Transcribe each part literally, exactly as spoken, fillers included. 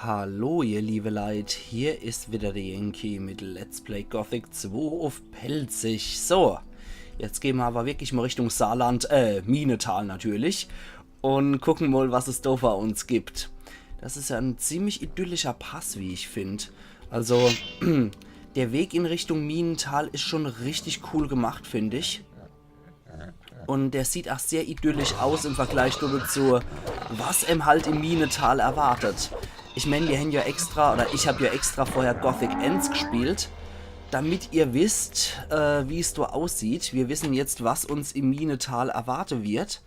Hallo ihr liebe Leit, hier is wieder de Yankee mit Let's Play Gothic zwei uff Pälzisch. So, jetzt gehn mer awwer wirklich mol Richtung Saarland, äh, Minetal natürlich. Un gucken mol, was es do fer uns gibt. Das is jo en ziemlich idyllischer Pass, wie ich find. Also, der Weg in Richtung Minetal is schon richtig cool gemacht, find ich. Un der sieht ach sehr idyllisch aus im Vergleich dazu, was em halt im Minetal erwartet. Ich mein, mir hän jo extra, oder ich hab jo extra vorher Gothic eens gespielt, damit ihr wisst, äh, wie's do aussieht. Mir wissen jetzt, was uns im Minetal erwarte wird.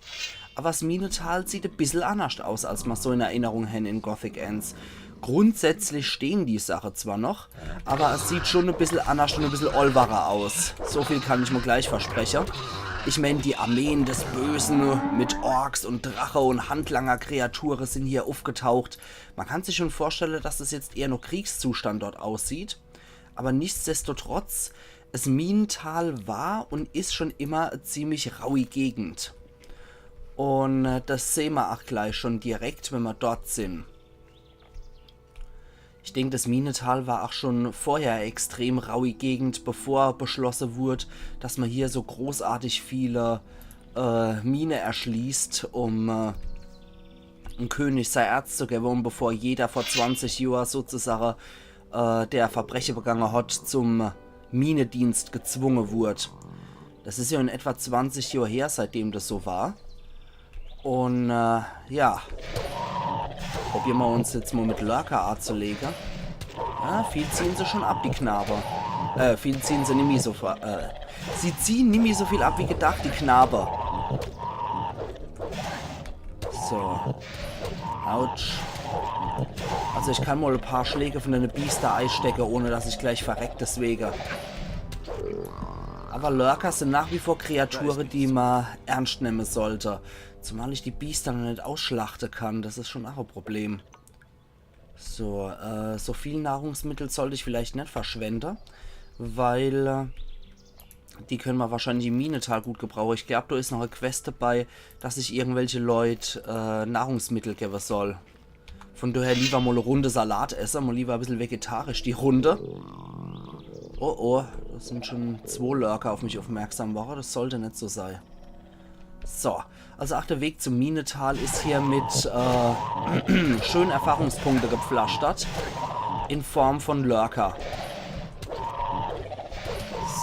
Awwer 's Minetal sieht e bissel annerscht aus, als mer so in Erinnerung hän in Gothic eens. Grundsätzlich stehn die Sache zwar noch, awwer es sieht schon e bissel annerscht un e bissel olwerer aus. So viel kann ich mol gleich verspreche. Ich mein, die Armeen des Bösen mit Orks un Drache un Handlanger-Kreature sin hier uffgetaucht. Mer kann sich schon vorstelle, dass es jetzt eher noch Kriegszustand dort aussieht. Awwer nichtsdestotrotz, 's Minetal war un is schon immer e ziemlich raui Gegend. Un, äh, das sehn mer ach gleich schon direkt, wenn mer dort sin. Ich denk, das Minetal war ach schon vorher e extrem raui Gegend, bevor beschlosse wurd, dass mer hier so großartig viele, äh, Mine erschließt, um, äh, em König sei Erz zu gewwe, un bevor jeder vor zwanzig Johr sozusage, äh, der Verbreche begange hat, zum Minedienst gezwunge wurd. Das is jo in etwa zwanzig Johr her, seitdem das so war. Un, äh, ja. Probiere mer uns jetzt mol mit Lurker azulege. Ja, viel ziehen se schon ab, die Knabe. Äh, viel ziehen se nimmi so ver-, äh, sie ziehen nimmi so viel ab wie gedacht, die Knabe. So. Autsch. Also ich kann mol e paar Schläge von dene Biester eistecke, ohne dass ich gleich verreck deswege. Awwer Lurker sin nach wie vor Kreature, die mer ernscht nemme sollte. Zumal ich die Biester noch net ausschlachte kann, das is schon ach e Problem. So, äh, so viel Nahrungsmittel sollt ich vielleicht net verschwende, weil, äh, die könne mer wahrscheinlich im Minetal gut gebrauche. Ich glaub, do is noch e Quest dabei, dass ich irgendwelche Leut, äh, Nahrungsmittel gewwe soll. Von daher lieber mol e Runde Salat esse, mol lieber e bissel vegetarisch die Runde. Oh oh, das sin schon zwo Lurker uff mich uffmerksam worre. Das sollt net so sei. So, also ach, de Weg zum Minetal is hier mit, äh, schön Erfahrungspunkte gepflastert. In Form von Lurker.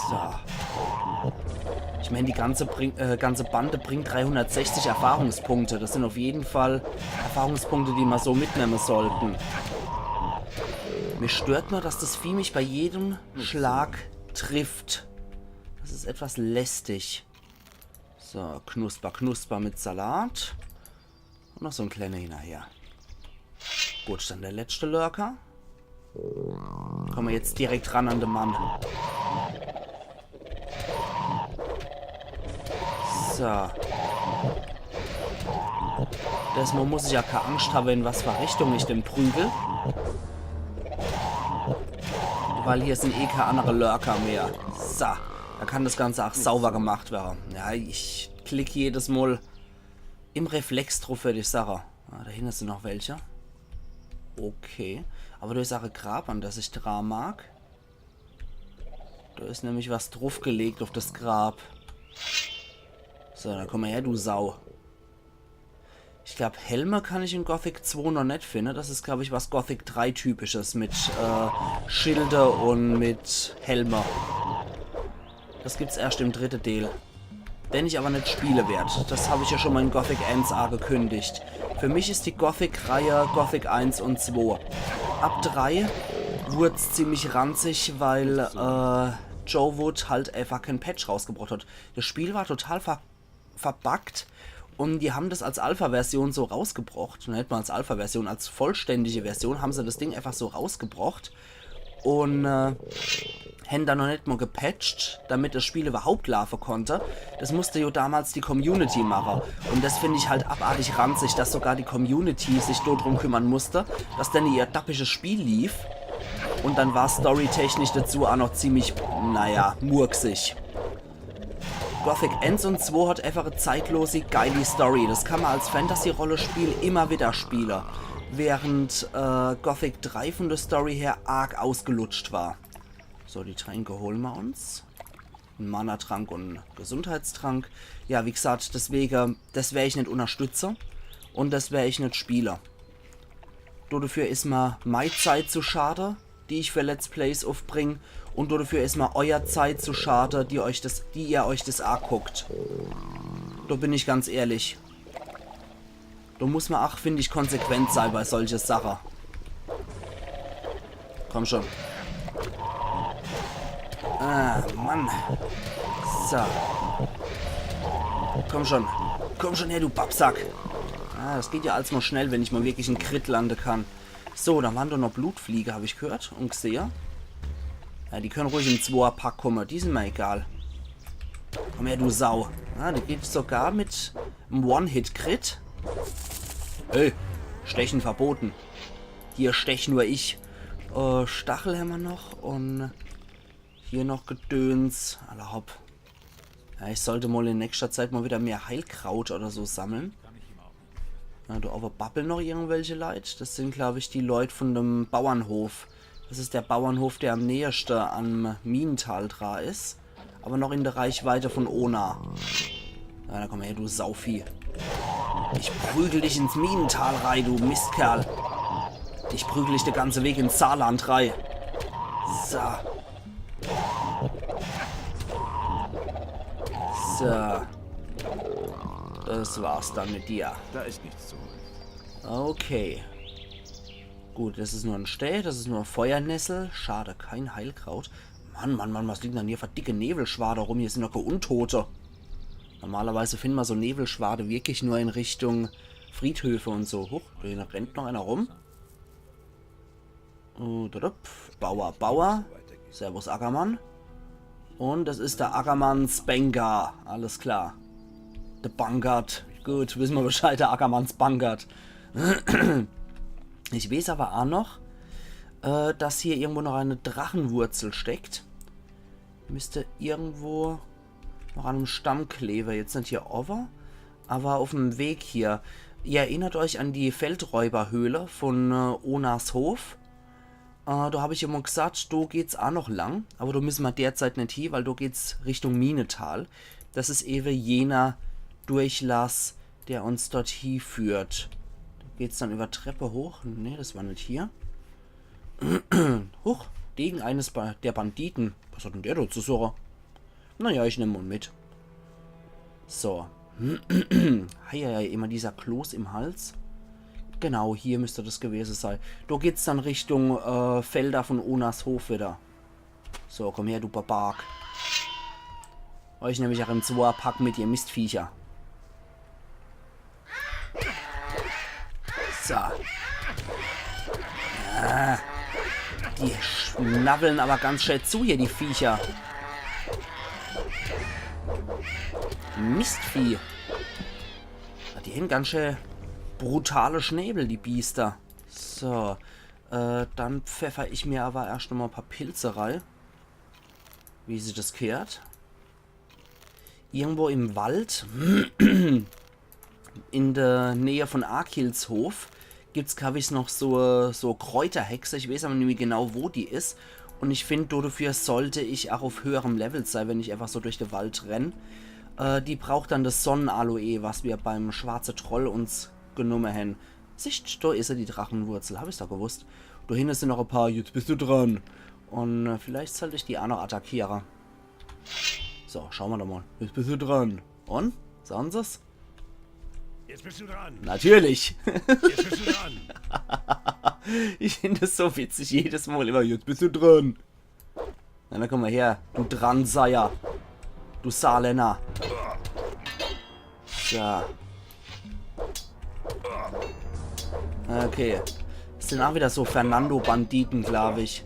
So. Ich mein, die ganze, bring, äh, ganze Bande bringt dreihundertsechzig Erfahrungspunkte. Das sin uff jeden Fall Erfahrungspunkte, die mer so mitnemme sollten. Mir stört nur, dass das Vieh mich bei jedem Schlag trifft. Das is etwas lästig. So, knusper, knusper mit Salat. Un noch so en kleiner hinnerher. Gut, dann de letschte Lurker. Komme mer jetzt direkt ran an de Mann. So. Desmol muss ich jo kee Angscht hawwe, in was für Richtung ich den prügel. Weil hier sin eh kee annere Lurker mehr. So. Do kann das Ganze ach sauber gemacht werre. Ja, ich klick jedes Mol im Reflex druff, würd ich sage. Ah, do hinne sin noch welche. Okay. Awwer do is ach e Grab, an das ich dra mag. Do is nämlich was druffgelegt uff das Grab. So, dann komm mol her, du Sau. Ich glaub, Helme kann ich in Gothic zwei noch net finde. Das is, glaub ich, was Gothic drei typisches mit, äh, Schilde un mit Helme. Das gibt's erscht im dritte Deel. Den ich awwer net spiele werd. Das hab ich jo schon mol in Gothic eins agekündigt. Für mich is die Gothic-Reihe Gothic eins un zwei. Ab drei wurd's ziemlich ranzig, weil, äh, Joe Wood halt einfach kee Patch rausgebrocht hat. Das Spiel war total ver-, verbuggt un die hän das als Alpha-Version so rausgebrocht. Net mol als Alpha-Version, als vollständige Version hän se das Ding einfach so rausgebrocht. Un, äh, hän dann noch net mol gepatcht, damit das Spiel iwwerhaupt laafe konnt. Das musste jo damals die Community mache. Un das find ich halt abartig ranzig, dass sogar die Community sich do drum kümmere musste, dass dann ihr dappisches Spiel lief. Un dann war storytechnisch dazu ach noch ziemlich, naja, murksig. Gothic eins un zwei hat einfach e zeitlosi, geili Story. Das kann mer als Fantasy-Rollespiel immer widder spiele. während äh, Gothic drei von der Story her arg ausgelutscht war. So, die Tränke hole mer uns. En Mana-Trank un en Gesundheitstrank. Ja, wie gesagt, deswege, das wer ich net unterstütze un das wer ich net spiele. Dodefür is mer mei Zeit zu schade, die ich für Let's Plays uffbring, un dodefür is mer euer Zeit zu schade, die euch das, die ihr euch das aguckt. Do bin ich ganz ehrlich. Do muss mer ach, find ich, konsequent sei bei solche Sache. Komm schon. Ah, Mann. So. Komm schon. Komm schon her, du Bappsack. Ah, das geht ja als mal schnell, wenn ich mal wirklich en Crit lande kann. So, do waren doch noch Blutfliege, hab ich gehört un gsehe. Ja, die können ruhig im Zwoerpack komme, die sin mer egal. Komm her, du Sau. Ja, die geht sogar mit em One-Hit-Crit. Hey, Stechen verboten. Hier stech nur ich. Äh, Stachel hämmer noch un hier noch Gedöns. Alla hopp. Ja, ich sollt mal in nächster Zeit mal wieder mehr Heilkraut oder so sammle. Ja, do owwe babbeln noch irgendwelche Leit. Das sin, glaub ich, die Leit von dem Bauernhof. Das is der Bauernhof, der am näheste am Minental dra is. Aber noch in der Reichweite von Ona. Ja, do komm her, du Sauvieh. Ich prügel dich ins Minental rei, du Mistkerl. Ich prügel dich de ganze Weg ins Saarland rei. So. So. Das war's dann mit dir. Da ist nichts zu holen. Okay. Gut, das is nur en Stää, das is nur e Feuernessel. Schade, kein Heilkraut. Mann, Mann, Mann, was liegen dann hier für dicke Nebelschwade rum? Hier sin doch kee Untote. Normalerweise find mer so Nebelschwade wirklich nur in Richtung Friedhöfe un so. Huch, do hinne rennt noch einer rum. Äh, da, da, pf, Bauer, Bauer. Servus, Ackermann. Un das is der Ackermanns Banker. Alles klar. De Bankert. Gut, wisse mer Bescheid, der Ackermanns Bankert. Ich weeß aber ach noch, äh, dass hier irgendwo noch eine Drachenwurzel steckt. Müsste irgendwo noch an em Stamm klewe. Jetzt net hier owwe, aber uffem Weg hier. Ihr erinnert euch an die Feldräuberhöhle von äh, Onas Hof? Äh, do hab ich immer gesagt, do geht's ach noch lang. Aber do müsse mer derzeit net hie, weil do geht's Richtung Minetal. Das is ewe jener Durchlass, der uns dort hie führt. Do geht's dann über Treppe hoch. Nee, das war net hier. Huch, Degen eines ba der Banditen. Was hat denn der do zu suche? Naja, ich nemm mal mit. So. Heieiei, immer dieser Kloß im Hals. Genau, hier müsste das gewese sei. Do geht's dann Richtung äh, Felder von Onas Hof wieder. So, komm her, du Barbark. Euch nemm ich ach im Zwoerpack mit, ihr Mistviecher. So. Ah, die schnawweln aber ganz schää zu hier, die Viecher. Mistvieh. Die hen ganz schää brutale Schnäbel, die Biester. So. Äh, dann pfeffer ich mir aber erscht nochmal e paar Pilze rei. Wie sich das gehört. Irgendwo im Wald, in der Nähe von Arkils Hof, gibt's, glaub ich, noch so, so Kräuterhexe. Ich weeß aber nimmi genau, wo die is. Un ich find, dodefür sollt ich ach uff höherem Level sei, wenn ich einfach so durch de Wald renn. Äh, die braucht dann das Sonnenaloe, was mir beim schwarze Troll uns genumme hen. Sicht, do is se, die Drachenwurzel. Hab ich's doch gewusst. Do hinne sin noch e paar. Jetzt bist du dran. Un äh, vielleicht sollt ich die ach noch attackiere. So, schau mer doch mal. Jetzt bist du dran. Un? Sahn se's? Jetzt bist du dran. Natürlich. Jetzt bist du dran. Ich find das so witzig. Jedes Mal immer. Jetzt bist du dran. Na, dann komm mal her, du Dranseier. Du Saarlänner. So. Okay. Das sin ach wieder so Fernando-Banditen, glaub ich.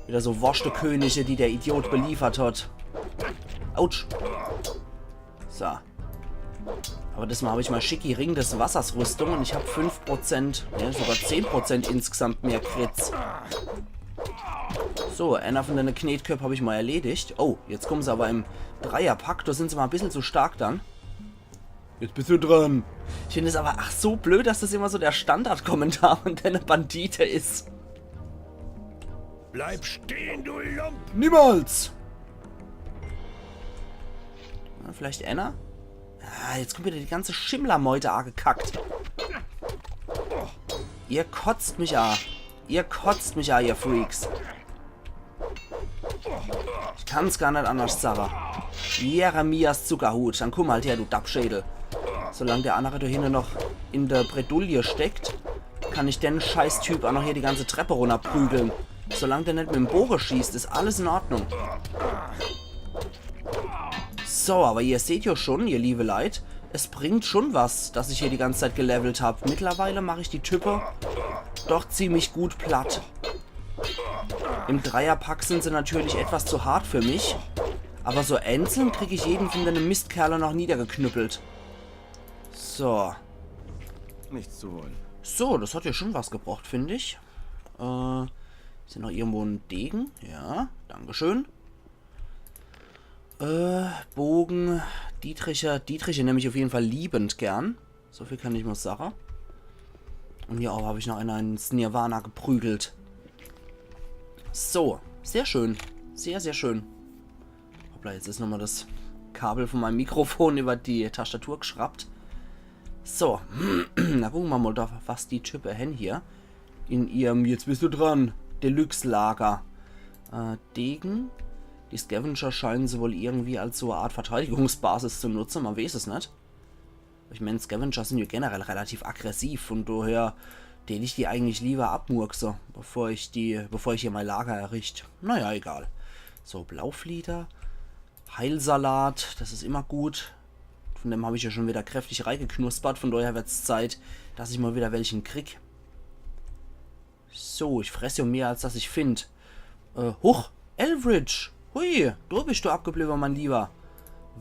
Wieder so Worstekönige, die der Idiot beliefert hat. Autsch. So. Aber diesmal hab ich mal schicki Ring des Wassers Rüstung un ich hab fünf Prozent, ja, sogar zehn Prozent insgesamt mehr Crits. So, einer von dene Knetköpp hab ich mal erledigt. Oh, jetzt kommen se aber im Dreierpack. Do sin se mal e bissel zu stark dann. Jetzt bist du dran. Ich finde es aber ach so blöd, dass das immer so der Standardkommentar von denne Bandite is. Bleib stehen, du Lump! Niemals! Ja, vielleicht einer? Ah, jetzt kommt wieder die ganze Schimmlermeute agekackt. Ihr kotzt mich a. Ihr kotzt mich a, ihr Freaks. Ich kann's gar net anders sage. Jeremias Zuckerhut, dann kumm halt her, du Dappschädel. Solang der andere do hinne noch in der Bredouille steckt, kann ich den Scheißtyp a noch hier die ganze Treppe runnerprügeln. Solang der net mit'm Boge schießt, is alles in Ordnung. So, aber ihr seht ja schon, ihr liebe Leit, es bringt schon was, dass ich hier die ganze Zeit gelevelt hab. Mittlerweile mach ich die Type doch ziemlich gut platt. Im Dreierpack sind se natürlich etwas zu hart für mich, aber so einzeln krieg ich jeden von denne Mistkerle noch niedergeknüppelt. So. Nichts zu holen. So, das hat ja schon was gebracht, finde ich. Äh, is hier noch irgendwo en Degen? Ja, dankeschön. Äh, Bogen. Dietriche. Dietriche nemm ich auf jeden Fall liebend gern. So viel kann ich mal sage. Und hier auch hab ich noch einer ins Nirvana geprügelt. So, sehr schön. Sehr, sehr schön. Hoppla, jetzt is nochmal das Kabel von meinem Mikrofon über die Tastatur geschraubt. So, na gucke mer mal, do, was die Type hen hier in ihrem, jetzt bist du dran, Deluxe-Lager. Äh, Degen. Die Scavenger scheinen se wohl irgendwie als so e Art Verteidigungsbasis zu nutze, man weiß es net. Ich mein, Scavenger sind ja generell relativ aggressiv, von daher tät ich die eigentlich lieber abmurkse, bevor ich die, bevor ich hier mein Lager erricht. Naja, egal. So, Blauflieder. Heilsalat, das is immer gut. Von dem hab ich ja schon wieder kräftig reigeknuspert, von daher wird's Zeit, dass ich mal wieder welchen krieg. So, ich fress ja mehr, als dass ich find. Äh, huch, Elvrich! Hui, do bist du abgebliebe, mein Lieber.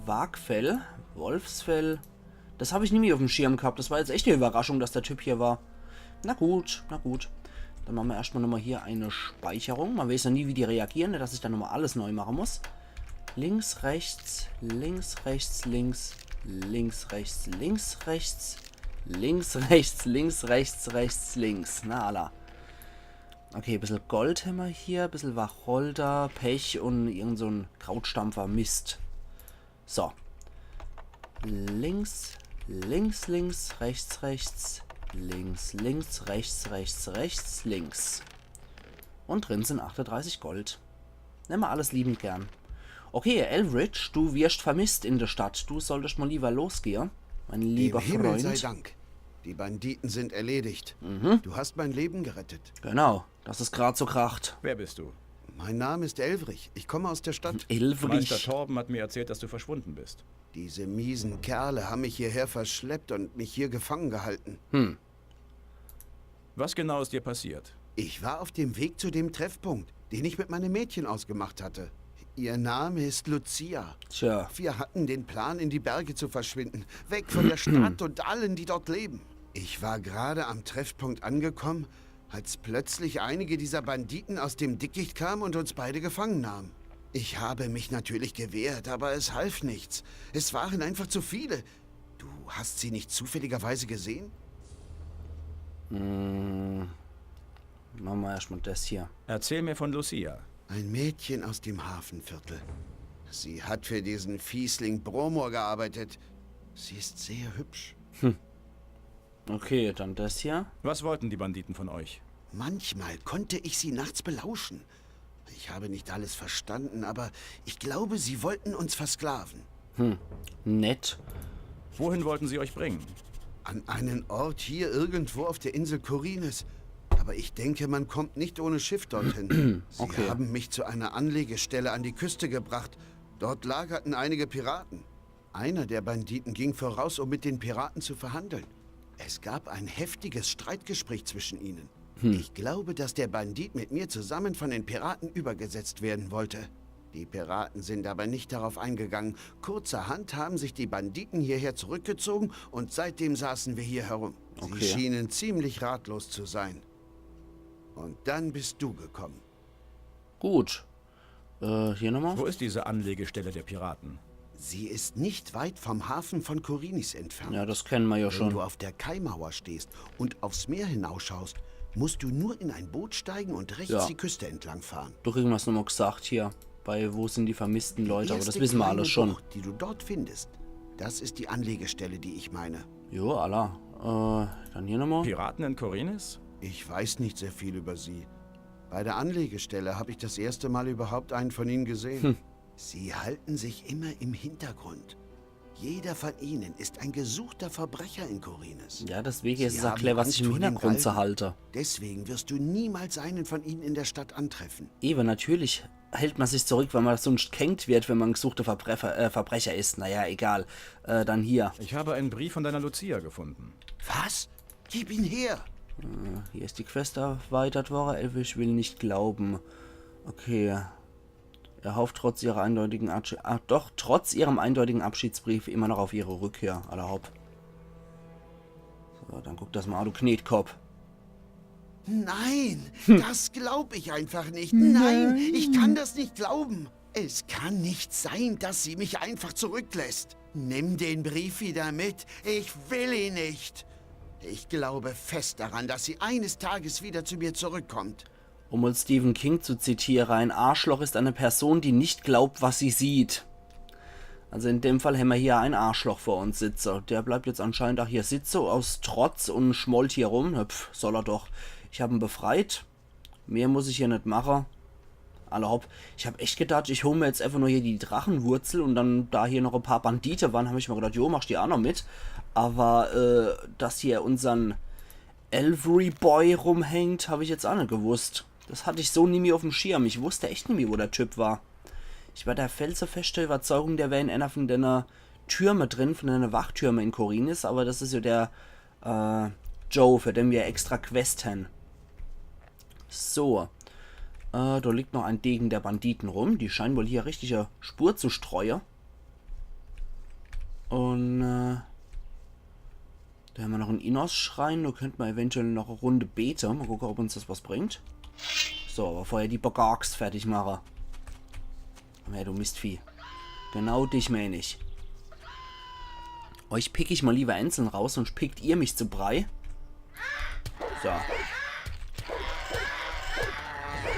Wagfell, Wolfsfell. Das hab ich nimmi auf dem Schirm gehabt. Das war jetzt echt e Überraschung, dass der Typ hier war. Na gut, na gut. Dann mache mer erscht mal nochmal hier e Speicherung. Man weiß ja nie, wie die reagieren, dass ich dann nochmal alles neu mache muss. Links, rechts, links, rechts, links, links, rechts, links, rechts, links, rechts, rechts, rechts, links. Na, alla. Okay, bissel Gold hämmer hier, bissel Wacholder, Pech und irgend so'n Krautstampfer. Mist. So. Links, links, links, rechts, rechts, links, links, rechts, rechts, rechts, links. Und drin sind achtedreißig Gold. Nemm mer alles liebend gern. Okay, Elvrich, du wirst vermisst in der Stadt. Du solltest mal lieber losgehen, mein lieber Dem Himmel sei Freund. Dank. Die Banditen sind erledigt. Du hast mein Leben gerettet. Genau, dass es grad so kracht. Wer bist du? Mein Name ist Elvrich. Ich komme aus der Stadt. Meister Elvrich. Torben hat mir erzählt, dass du verschwunden bist. Diese miesen Kerle haben mich hierher verschleppt und mich hier gefangen gehalten. Was genau ist dir passiert? Ich war auf dem Weg zu dem Treffpunkt, den ich mit meinem Mädchen ausgemacht hatte. Ihr Name ist Lucia. Tja. Wir hatten den Plan, in die Berge zu verschwinden, weg von der Stadt und allen, die dort leben. Ich war gerade am Treffpunkt angekommen, als plötzlich einige dieser Banditen aus dem Dickicht kamen und uns beide gefangen nahmen. Ich habe mich natürlich gewehrt, aber es half nichts. Es waren einfach zu viele. Du hast sie nicht zufälligerweise gesehen? Hm. Mache mer erscht mal das hier. Erzähl mir von Lucia. Ein Mädchen aus dem Hafenviertel. Sie hat für diesen Fiesling Bromor gearbeitet. Sie ist sehr hübsch. Okay, dann das hier. Was wollten die Banditen von euch? Manchmal konnte ich sie nachts belauschen. Ich habe nicht alles verstanden, aber ich glaube, sie wollten uns versklaven. Nett. Wohin wollten sie euch bringen? An einen Ort hier irgendwo auf der Insel Khorinis. Aber ich denke, man kommt nicht ohne Schiff dorthin. Sie Okay. haben mich zu einer Anlegestelle an die Küste gebracht. Dort lagerten einige Piraten. Einer der Banditen ging voraus, um mit den Piraten zu verhandeln. Es gab ein heftiges Streitgespräch zwischen ihnen. Ich glaube, dass der Bandit mit mir zusammen von den Piraten übergesetzt werden wollte. Die Piraten sind aber nicht darauf eingegangen. Kurzerhand haben sich die Banditen hierher zurückgezogen und seitdem saßen wir hier herum. Okay. Sie schienen ziemlich ratlos zu sein. Und dann bist du gekommen. Gut. Äh, hier nochmal. Wo ist diese Anlegestelle der Piraten? Sie ist nicht weit vom Hafen von Khorinis entfernt. Ja, das kennen wir ja Wenn schon. du auf der Kaimauer stehst und aufs Meer hinausschaust, musst du nur in ein Boot steigen und rechts Ja. die Küste entlang fahren. Du kriegen wir's nochmal gesagt hier. Bei Wo sind die vermissten Leute? Aber das Erste wissen wir kleine alles schon. Bucht, die du dort findest, das ist die Anlegestelle, die ich meine. Jo, alla. Äh, dann hier nochmal. Piraten in Khorinis? Ich weiß nicht sehr viel über sie. Bei der Anlegestelle habe ich das erste Mal überhaupt einen von ihnen gesehen. Hm. Sie halten sich immer im Hintergrund. Jeder von ihnen ist ein gesuchter Verbrecher in Khorinis. Ja, deswegen ist Sie es auch haben clever, Angst sich im vor den Hintergrund zu Galgen. Halten. Deswegen wirst du niemals einen von ihnen in der Stadt antreffen. Eben, natürlich hält man sich zurück, weil man sonst kennt wird, wenn man gesuchter Verbrecher, äh, Verbrecher ist. Naja, egal. Äh, dann hier. Ich habe einen Brief von deiner Lucia gefunden. Was? Gib ihn her! Hier ist die Quest erweitert worden. Elvish will nicht glauben. Okay. Er hofft trotz ihrer eindeutigen Abschied... Ah, doch, trotz ihrem eindeutigen Abschiedsbrief immer noch auf ihre Rückkehr. Alla hopp. So, dann guck das mal an, du Knetkopp. Nein, das glaub ich einfach nicht. Nein, ich kann das nicht glauben. Es kann nicht sein, dass sie mich einfach zurücklässt. Nimm den Brief wieder mit. Ich will ihn nicht. Ich glaube fest daran, dass sie eines Tages wieder zu mir zurückkommt. Um mal Stephen King zu zitieren, ein Arschloch ist eine Person, die nicht glaubt, was sie sieht. Also in dem Fall hämmer hier ein Arschloch vor uns sitze. Der bleibt jetzt anscheinend auch hier sitze aus Trotz und schmollt hier rum. Na pf, soll er doch. Ich hab ihn befreit. Mehr muss ich hier net mache. Alla hopp. Ich hab echt gedacht, ich hol mir jetzt einfach nur hier die Drachenwurzel und dann, da hier noch e paar Bandite waren, hab ich mir gedacht, jo, machst die auch noch mit. Aber, äh, dass hier unsern Elvery Boy rumhängt, hab ich jetzt auch net gewusst. Das hatt ich so nimmi auf'm Schirm. Ich wusst echt nimmi, wo der Typ war. Ich war der felsenfeste Überzeugung, der wär in einer von dene Türme drin, von dene Wachtürme in Khorinis, aber das is ja der, äh, Joe, für den wir extra Quest hän. So. Äh, da liegt noch ein Degen der Banditen rum. Die scheinen wohl hier richtige Spur zu streue. Und, äh, da hämmer noch en Innos-Schrein. Da könnt mer eventuell noch e Runde bete. Mal gucke, ob uns das was bringt. So, aber vorher die Bogarks fertig mache. Ja, du Mistvieh. Genau dich mein ich. Euch pick ich mal lieber einzeln raus, sonst pickt ihr mich zu Brei. So.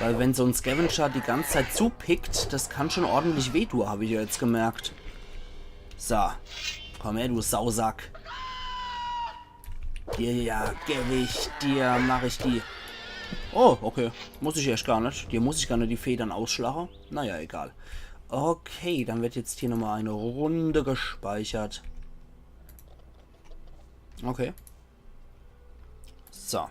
Weil wenn so en Scavenger die ganze Zeit zupickt, das kann schon ordentlich wehtun, hab ich ja jetzt gemerkt. So. Komm her, du Sausack. Dir, ja, geb ich, dir mach ich die. Oh, okay. Muss ich echt gar net. Dir muss ich gar net die Federn ausschlache. Naja, egal. Okay, dann wird jetzt hier nochmal eine Runde gespeichert. Okay. So.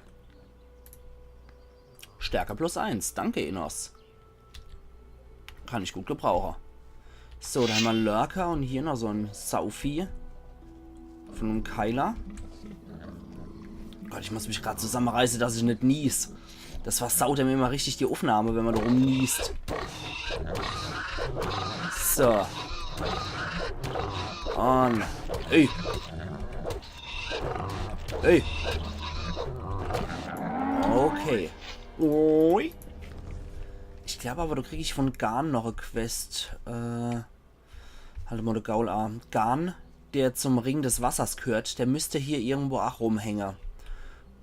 Stärke plus eins. Danke, Innos. Kann ich gut gebrauche. So, da hämmer Lurker und hier noch so en Sauvieh. Von em Keiler. Gott, ich muss mich grad zusammenreißen, dass ich net nies. Das versaut ja mir immer richtig die Aufnahme, wenn man da rumniest. So. Und... Ey. Ey. Okay. Ui. Ich glaub aber, da krieg ich von Garn noch e Quest. Äh, halt mal de Gaul an. Garn, der zum Ring des Wassers gehört, der müsste hier irgendwo auch rumhänge.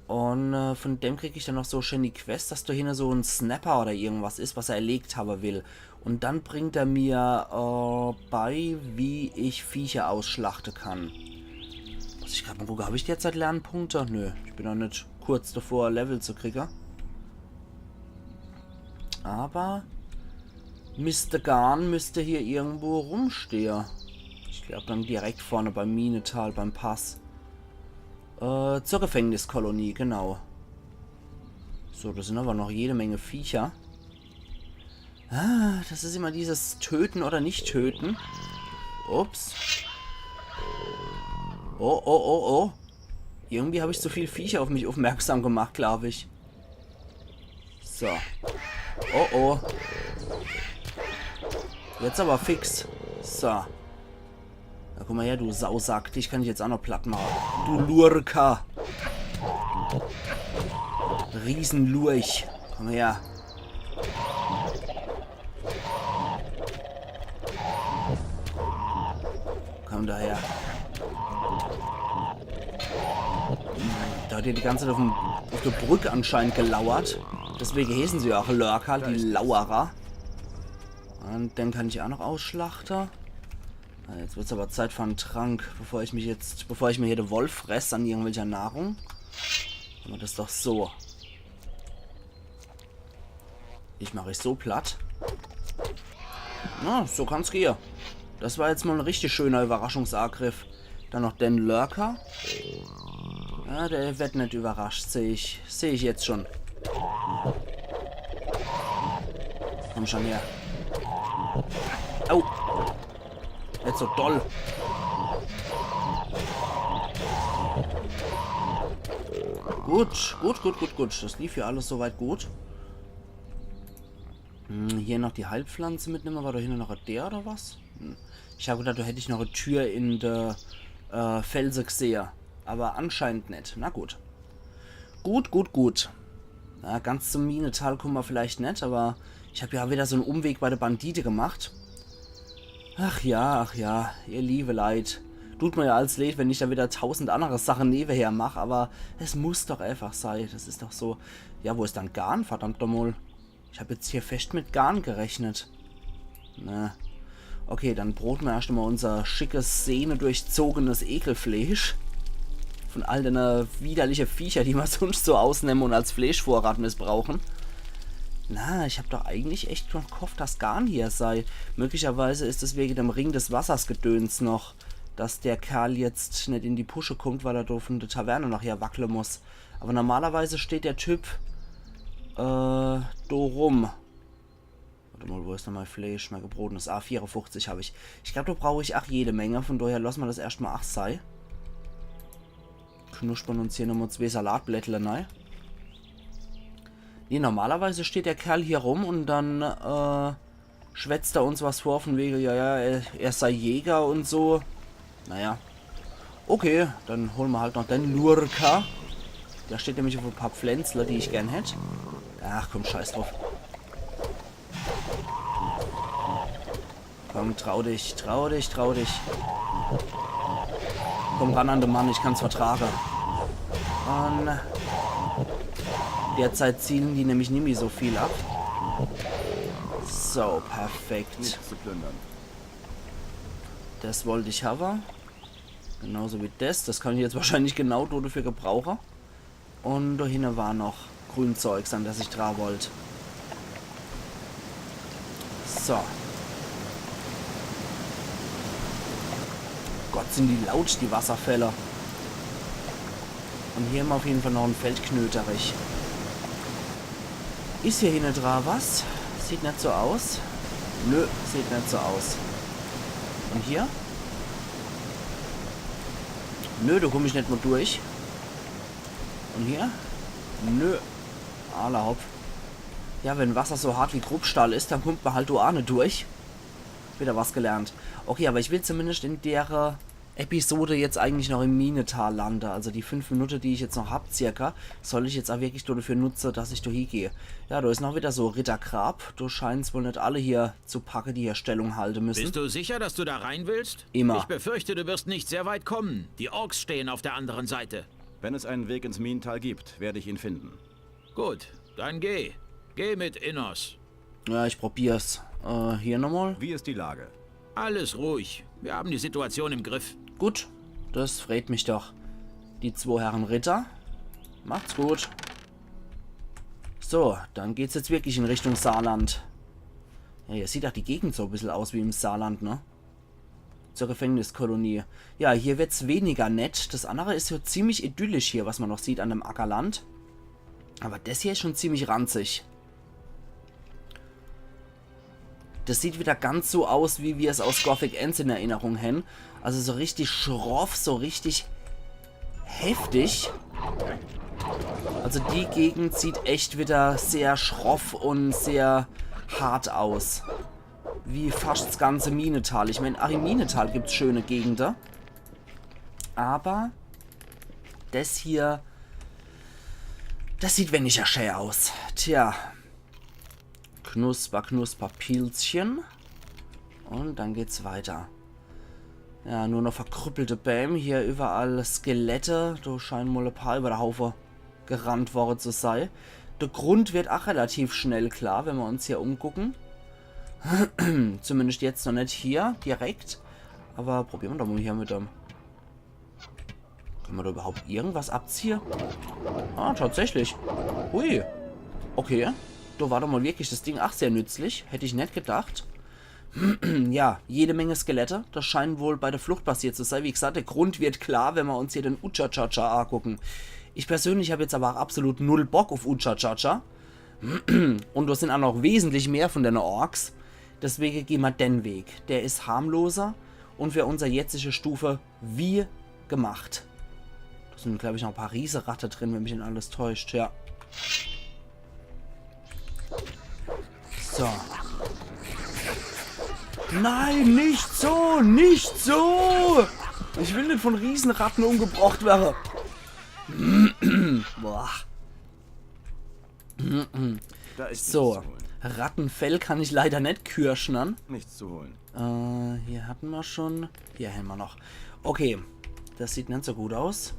Und, äh, von dem krieg ich dann noch so schön die Quest, dass da hinne so en Snapper oder irgendwas is, was er erlegt habe will. Und dann bringt er mir, äh, bei, wie ich Viecher ausschlachte kann. Muss ich grad mal gucke, hab ich derzeit Lernpunkte? Nö, ich bin noch net kurz davor, Level zu kriege. Aber Mister Garn müsste hier irgendwo rumstehe. Ich glaub, dann direkt vorne beim Minetal, beim Pass. Äh, zur Gefängniskolonie, genau. So, da sind aber noch jede Menge Viecher. Ah, das is immer dieses Töten oder nicht Töten. Ups. Oh, oh, oh, oh. Irgendwie hab ich zu viel Viecher auf mich aufmerksam gemacht, glaub ich. So. Oh, oh. Jetzt aber fix. So. Na, komm mal her, du Sausack. Dich kann ich jetzt auch noch platt mache. Du Lurker. Riesenlurch. Komm her. Von daher. Da hat er die ganze Zeit auf, dem, auf der Brück anscheinend gelauert. Deswege heißen sie ja auch Lurker, die Lauerer. Und den kann ich auch noch ausschlachten. Ah, jetzt wird's aber Zeit für einen Trank, bevor ich mich jetzt, bevor ich mir hier den Wolf fress an irgendwelcher Nahrung. Aber das ist doch so. Ich mach ich so platt. Na, so kann's gehe. Das war jetzt mal ein richtig schöner Überraschungsangriff. Dann noch den Lurker. Ja, der wird nicht überrascht, sehe ich. Sehe ich jetzt schon. Komm schon her. Au. Nicht so doll. Gut, gut, gut, gut, gut. Das lief hier alles soweit gut. Hm, hier noch die Heilpflanze mitnehmen. War da hinten noch der oder was? Hm. Ich habe gedacht, da hätte ich noch eine Tür in der äh, Felse gesehe. Aber anscheinend nicht. Na gut. Gut, gut, gut. Ja, ganz zum Minetal kommen wir vielleicht nicht, aber ich habe ja wieder so einen Umweg bei der Bandite gemacht. Ach ja, ach ja, ihr liebe Leit. Tut mir ja alles leid, wenn ich da wieder tausend andere Sachen nebenher mache, aber es muss doch einfach sein. Das ist doch so. Ja, wo ist dann Garn? Verdammt nochmal. Ich habe jetzt hier fest mit Garn gerechnet. Na. Okay, dann broten wir erst mal unser schickes, sehnedurchzogenes Ekelfleisch. Von all den widerlichen Viecher, die wir sonst so ausnehmen und als Fleischvorrat missbrauchen. Na, ich habe doch eigentlich echt noch gehofft, dass Garn hier sei. Möglicherweise ist es wegen dem Ring des Wassers Gedöns noch, dass der Kerl jetzt nicht in die Pusche kommt, weil er da von der Taverne nachher wackeln muss. Aber normalerweise steht der Typ äh, da rum. Warte mal, wo ist denn mein Fleisch? Mein gebrotenes. Ah, vierundfünfzig habe ich. Ich glaube, da brauche ich auch jede Menge. Von daher lassen wir das erstmal acht sei. Knuspern uns hier nochmal zwei Salatblättler rein. Nee, normalerweise steht der Kerl hier rum und dann äh, schwätzt er uns was vor von wegen, ja, ja, er, er sei Jäger und so. Naja. Okay, dann holen wir halt noch den Lurker. Der steht nämlich auf ein paar Pflänzler, die ich gern hätte. Ach komm, scheiß drauf. Komm, trau dich, trau dich, trau dich. Komm ran an den Mann, ich kann's vertragen. Und derzeit zielen die nämlich nimmi so viel ab. So, perfekt. Nichts zu plündern. Das wollte ich haben. Genauso wie das. Das kann ich jetzt wahrscheinlich genau dafür gebrauchen. Und da hinten war noch Grünzeugs, an das ich dran wollte. So. Gott, sind die laut, die Wasserfälle. Und hier haben wir auf jeden Fall noch einen Feldknöterich. Ist hier hinten dran was? Sieht nicht so aus. Nö, sieht nicht so aus. Und hier? Nö, da komme ich nicht mehr durch. Und hier? Nö. Alla hopp. Ja, wenn Wasser so hart wie Kruppstahl ist, dann kommt man halt da auch nicht durch. Wieder was gelernt. Okay, aber ich will zumindest in der äh, Episode jetzt eigentlich noch im Minetal lande. Also die fünf Minuten, die ich jetzt noch hab, circa, soll ich jetzt auch wirklich dafür nutzen, dass ich da hingehe. Ja, da ist noch wieder so Rittergrab. Du scheinst wohl nicht alle hier zu packen, die hier Stellung halten müssen. Bist du sicher, dass du da rein willst? Immer. Ich befürchte, du wirst nicht sehr weit kommen. Die Orks stehen auf der anderen Seite. Wenn es einen Weg ins Minental gibt, werde ich ihn finden. Gut, dann geh. Geh mit Innos. Ja, ich probier's. Äh, hier nochmal. Wie ist die Lage? Alles ruhig. Wir haben die Situation im Griff. Gut, das freut mich doch. Die zwei Herren Ritter. Macht's gut. So, dann geht's jetzt wirklich in Richtung Saarland. Ja, hier sieht doch die Gegend so ein bisschen aus wie im Saarland, ne? Zur Gefängniskolonie. Ja, hier wird's weniger nett. Das andere ist so ziemlich idyllisch hier, was man noch sieht an dem Ackerland. Aber das hier ist schon ziemlich ranzig. Das sieht wieder ganz so aus, wie wir es aus Gothic eins in Erinnerung haben. Also so richtig schroff, so richtig heftig. Also die Gegend sieht echt wieder sehr schroff und sehr hart aus. Wie fast das ganze Minetal. Ich mein, auch im Minetal gibt's schöne Gegenden. Aber das hier, das sieht weniger schön aus. Tja. Knusper, knusper, Pilzchen. Und dann geht's weiter. Ja, nur noch verkrüppelte Bääm. Hier überall Skelette. Do scheinen mol e paar über de Haufe gerannt worre zu sei. De Grund wird ach relativ schnell klar, wenn mer uns hier umgucken. Zumindest jetzt noch net hier direkt. Aber probiere mer doch mol hier mit dem. Kann mer do überhaupt irgendwas abziehe? Ah, tatsächlich. Hui. Okay. Do war doch mol wirklich das Ding ach sehr nützlich. Hätt ich net gedacht. Ja, jede Menge Skelette. Das scheinen wohl bei der Flucht passiert zu sei. Wie gesagt, der Grund wird klar, wenn mer uns hier den Uchachacha angucken. Ich persönlich hab jetzt aber ach absolut null Bock auf Uchachacha. Und do sind ach noch wesentlich mehr von dene Orks. Deswege geh mer den Weg. Der is harmloser und für unser jetzige Stufe wie gemacht. Do sind, glaub ich, noch e paar Rieseratte drin, wenn mich net alles täuscht, ja. So. Nein, nicht so, nicht so! Ich will net von Rieseratte umgebracht werre. Boah. Da ist So, nichts zu holen. Rattefell kann ich leider net kürschnern. Nichts zu holen. Äh, hier hatten mer schon. Hier hämmer noch. Okay, das sieht net so gut aus.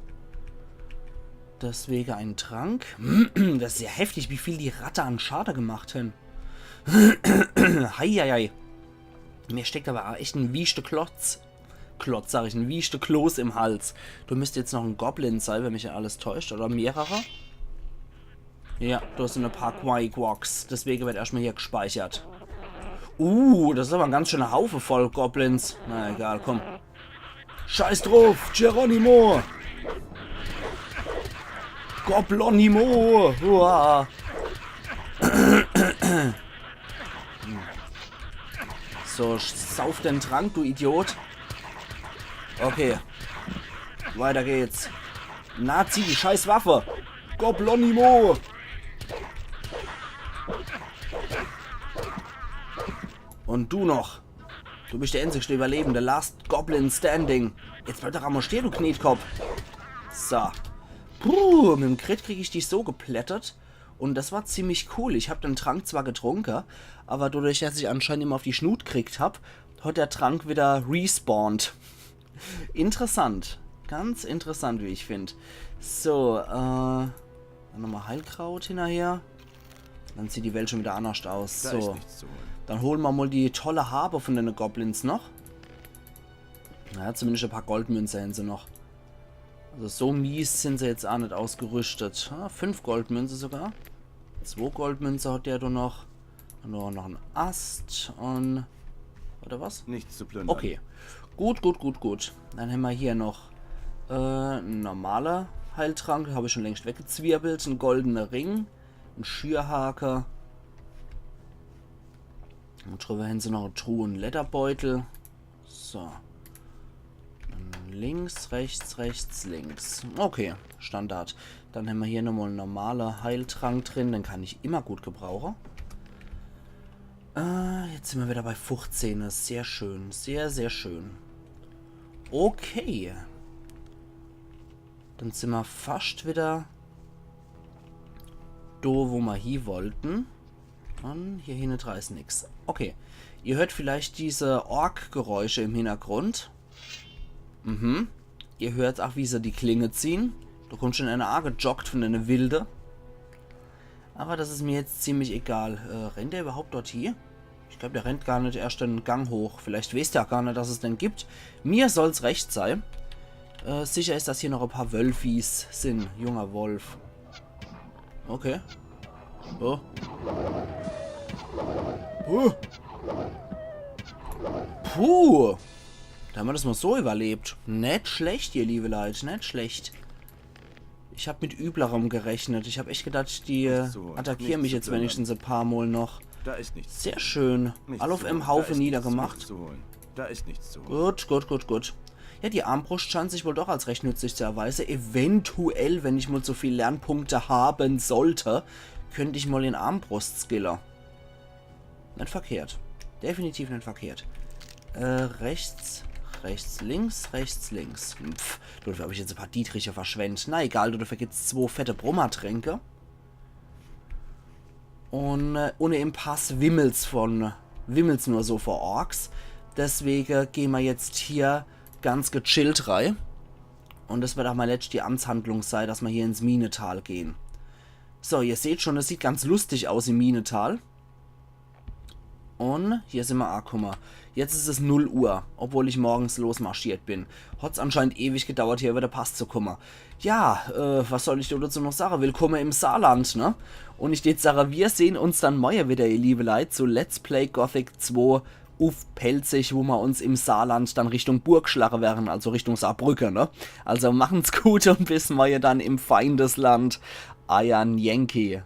Deswege ein Trank. Das is ja heftig, wie viel die Ratte an Schade gemacht hen. Heieiei. Mir steckt aber echt en wieschte Klotz. Klotz, sag ich, en wieschte Kloß im Hals. Do müsst jetzt noch en Goblin sei, wenn mich net alles täuscht. Oder mehrere. Ja, do sind e paar Quaquax. Deswege wird erschtmol hier gespeichert. Uh, das is aber en ganz schöner Haufe voll Goblins. Na egal, komm. Scheiß drauf, Geronimo! Goblonimo! Uah. So, sauf den Trank, du Idiot. Okay. Weiter geht's. Na, zieh die scheiß Waffe. Goblonimo! Und du noch. Du bist der einzigste Überlebende. Last Goblin Standing. Jetzt bleib doch emol stehe, du Knetkopp. So. Puh, mit dem Crit krieg ich dich so geplättet. Und das war ziemlich cool. Ich hab den Trank zwar getrunke, aber dadurch, dass ich anscheinend immer auf die Schnut kriegt hab, hat der Trank wieder respawned. Interessant. Ganz interessant, wie ich find. So, äh, dann nochmal Heilkraut hinterher. Dann sieht die Welt schon wieder anders aus. Da ist So, nichts zu holen. dann holen mer mal die tolle Habe von den Goblins noch. Naja, zumindest e paar Goldmünze hän se noch. Also so mies sind se jetzt ach net ausgerüstet. Ja, fünf Goldmünze sogar. Zwei Goldmünze hat der do noch. Und noch, noch en Ast und... Oder was? Nichts zu plündern. Okay. Gut, gut, gut, gut. Dann hämmer hier noch äh, en normaler Heiltrank. Hab ich schon längst weggezwirbelt. En goldener Ring. En Schürhake. Und drüber hän se noch e Truhe un Lederbeutel. So. Dann links, rechts, rechts, links. Okay, Standard. Dann hämmer hier nochmal en normaler Heiltrank drin. Den kann ich immer gut gebrauche. Äh, jetzt sind mer wieder bei fuchzehn. Sehr schön. Sehr, sehr schön. Okay. Dann sind mer fascht wieder do, wo mer hie wollten. Und hier hinne dra is nix. Okay. Ihr hört vielleicht diese Ork-Geräusche im Hintergrund. Mhm. Ihr hört ach, wie se die Klinge ziehen. Do kommt schon einer agejoggt von dene Wilde. Aber das is mir jetzt ziemlich egal. Äh, rennt der überhaupt dort hie? Ich glaub, der rennt gar net erscht den Gang hoch. Vielleicht weeß der gar net, dass es den gibt. Mir soll's recht sei. Äh, sicher is, dass hier noch e paar Wölfis sin. Junger Wolf. Okay. Oh. Oh. Puh. Do hämmer das mal so überlebt. Net schlecht, ihr liebe Leit. Net schlecht. Ich hab mit Üblerem gerechnet. Ich hab echt gedacht, die Nichts zu holen. Attackieren Nichts mich zu jetzt plündern. Wenigstens e paar Mal noch. Da ist nichts. Sehr schön. Nichts Alle auf zu em holen. Haufe Da ist niedergemacht. Nichts zu holen. Da ist nichts zu holen. Gut, gut, gut, gut. Ja, die Armbrust scheint sich wohl doch als recht nützlich zu erweise. Eventuell, wenn ich mal so viel Lernpunkte haben sollte, könnt ich mal in Armbrust skille. Net verkehrt. Definitiv net verkehrt. Äh, rechts, rechts, links, rechts, links. Pff, dafür hab ich jetzt e paar Dietriche verschwendt. Na egal, dafür gibt's zwo fette Brummertränke. Und, äh, und im Pass wimmelt's von, wimmelt's nur so vor Orks. Deswege gehn mer jetzt hier ganz gechillt rei. Un des werd ach mei letschti Amtshandlung sei, dass mer hier ins Minetal gehn. So, ihr seht schun, es sieht ganz luschtig aus im Minetal. Un hier sin mer akumme. Jetzt is es null Uhr, obwohl ich morgens losmarschiert bin. Hot's anscheinend ewig gedauert, hier iwwer de Pass zu kumme. Ja, äh, was soll ich do dezu noch sage? Willkumme im Saarland, ne? Un ich deet sage, mir sehn uns dann morje widder, ihr liewe Leit, zu Let's Play Gothic zwei uff Pälzisch, wo mer uns im Saarland dann Richtung Burg schlage werre, also Richtung Saarbrücke, ne? Also machen's gut un bis morje dann im Feindesland. Eier Yankee.